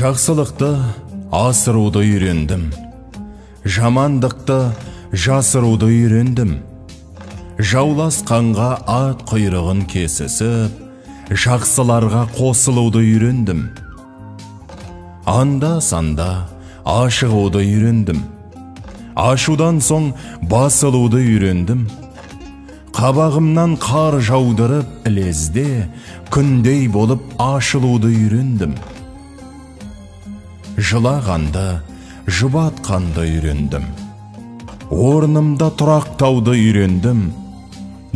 Жақсылықты асыруды үйрендім. Жамандықты жасыруды үйрендім. Жауласқанға ат құйрығын кесісіп, жақсыларға қосылуды үйрендім. Анда-санда ашығуды үйрендім. Ашудан соң басылуды үйрендім. Қабағымнан қар жаудырып ілезде, күндей болып ашылуды үйрендім. Жылағанды, жұбатқанды үйрендім. Орнымда тұрақтауды үйрендім.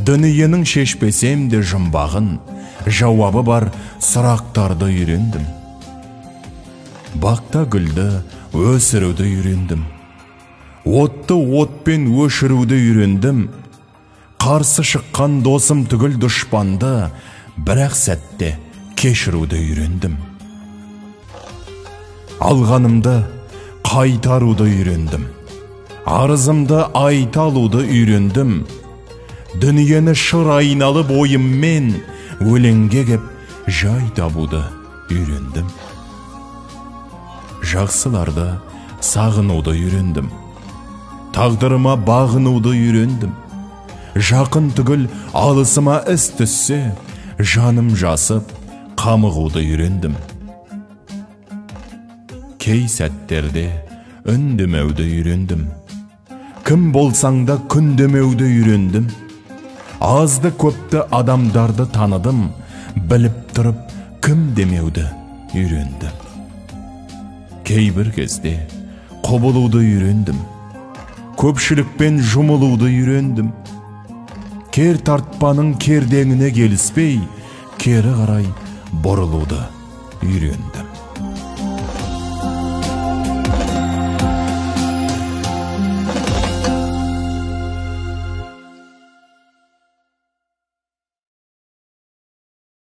Дүниенің шешпесем де жұмбағын, жауабы бар сұрақтарды үйрендім. Бақта гүлді өсіруді үйрендім. Отты отпен өшіруді үйрендім. Қарсы шыққан досым түгіл дұшпанды, бірақ сәтте кешіруді үйрендім. Алғанымды қайтаруды үйрендім. Арызымды айта алуды үйрендім. Дүниені шыр айналып ойыммен өлеңге кеп жай табуды үйрендім. Жақсыларды сағынуды үйрендім. Тағдырыма бағынуды үйрендім. Жақын түгіл алысыма іс түссе, жаным жасып қамығуды үйрендім. Кей сәттерде үндемеуді үйрендім. Кім болсаң да күндемеуді үйрендім. Азды көпті адамдарды таныдым, біліп тұрып кім демеуді үйрендім. Кейбір кезде құбылуды үйрендім. Көпшілікпен жұмылуды үйрендім. Кер тартпаның кердеңіне келіспей, кері қарай бұрылуды үйрендім.